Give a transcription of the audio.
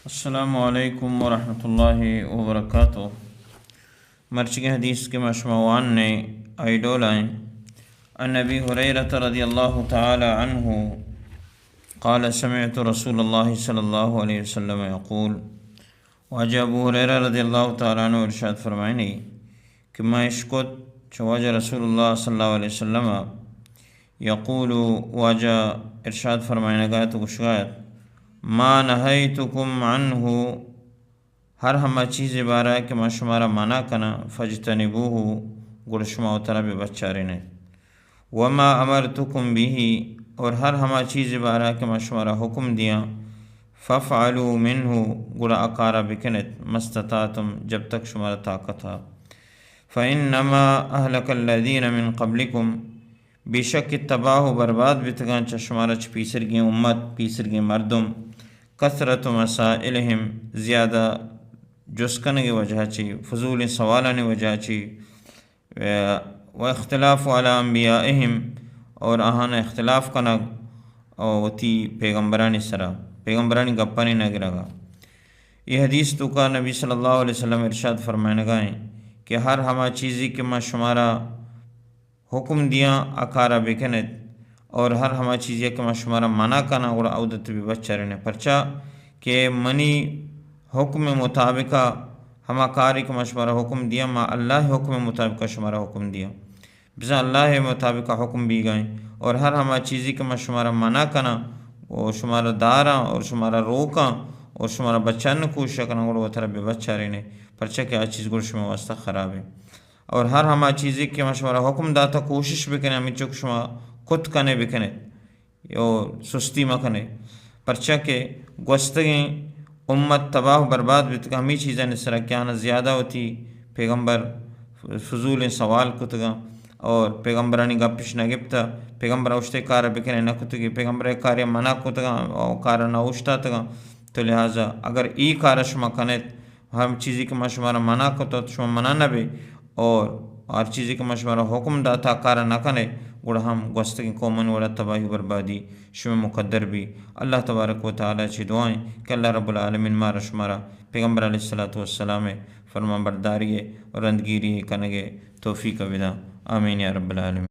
السلام علیکم ورحمۃ اللہ وبرکاتہ۔ مرچی حدیث کہ ما شما وان نے، آئی ڈولا ہیں۔ عن ابی ہریرہ رضی اللہ تعالی عنہ قال سمعت رسول اللہ صلی اللہ علیہ وسلم یقول، واجہ ابو ہریرہ رضی اللہ تعالی عنہ ارشاد فرمائنی کہ ما اشکت چہ واجہ رسول اللہ صلی اللہ علیہ وسلم یقول، واجہ ارشاد فرمائنگایت و گشگایت، ما نهیتکم عنه، ہر ہما چیزے بارا کہ ما شمارا منع کناں، فاجتنبوه، گڑا شما وترا بہ بچارینیت۔ وما امرتکم به، اور ہر ہما چیزے بارا کہ ما شمارا حکم دیاں، فافعلوا منه، گڑا آ کارا بکنیت، ما استطعتم، جب تک شمارا طاقت ہا۔ فانما اهلك الذين من قبلكم، بے شک کہ تباہ و برباد بیتگاں چہ شمارا چہ پیسرگیں امت، پیسرگیں مردم، کثرت مسائلهم، زیادہ جست کنگے وجہ چی، فضولیں سوالانی وجہ چی، و اختلاف علی انبیائهم، اور آہان اختلاف کنگ او وتی پیغمبرانی سرا، پیغمبرانی گپانی نگرگا۔ یہ حدیث توکا نبی صلی اللہ علیہ وسلم ارشاد فرمائنگا ہیں کہ ہر ہما چیزی کہ ما شمارا حکم دیاں، آ کارا بکنیت، اور ہر ہما چیزی کہ ما شمارا منع کناں، گڑا اودت بہ بچارینیت۔ پرچا کہ منی حکم مطابقا ہما کاری کہ ما شمارا حکم دیاں، ما اللہ حکم مطابقا شمارا حکم دیاں۔ بزاں اللہ مطابقا حکم بیگائیں، اور ہر ہما چیزی کہ ما شمارا منع کناں، و شمارا داراں، اور شمارا روکاں، اور شمارا بچن کوشش کناں، گڑا وترا بہ بچارینیت، پرچا کہ آ چیز گڑا شما واسطہ خراب ہے۔ اور ہر ہما چیزی کہ ما شمارا حکم داتا، کوشش بکنیت ہمینچو کہ شما کت کنیت بکنیت، او سستی مکنیت، پرچا کہ گوستگیں امت تباہ و برباد بیتگ ہمے چیزانی سرا کہ آہاں زیادہ وتی پیغمبر فضولیں سوال کتگاں اور پیغمبرانی گپش نہ گپتا، پیغمبر اوشتے کار بکنے نہ کتگی، پیغمبر کارے منع کتگاں او کار نہ اوشتاتگاں۔ تو لہذا اگر ای کار شما کنیت، ہم چیزی کہ ما شمارا منع کتو، تو شما منع نہ بے، اور ہر چیزی کہ ما شمارا حکم داتا کار نہ کنے، گڑا ہم گوستگیں قومانی وڑا تباہی و بربادی شما مقدر بی۔ اللہ تبارک و تعالی چی دعائیں کہ اللہ رب العالمین مارا شمارا پیغمبر علیہ الصلوۃ والسلام فرمان برداری و رندگیری کنگے توفیق بدا۔ آمین یا رب العالمین۔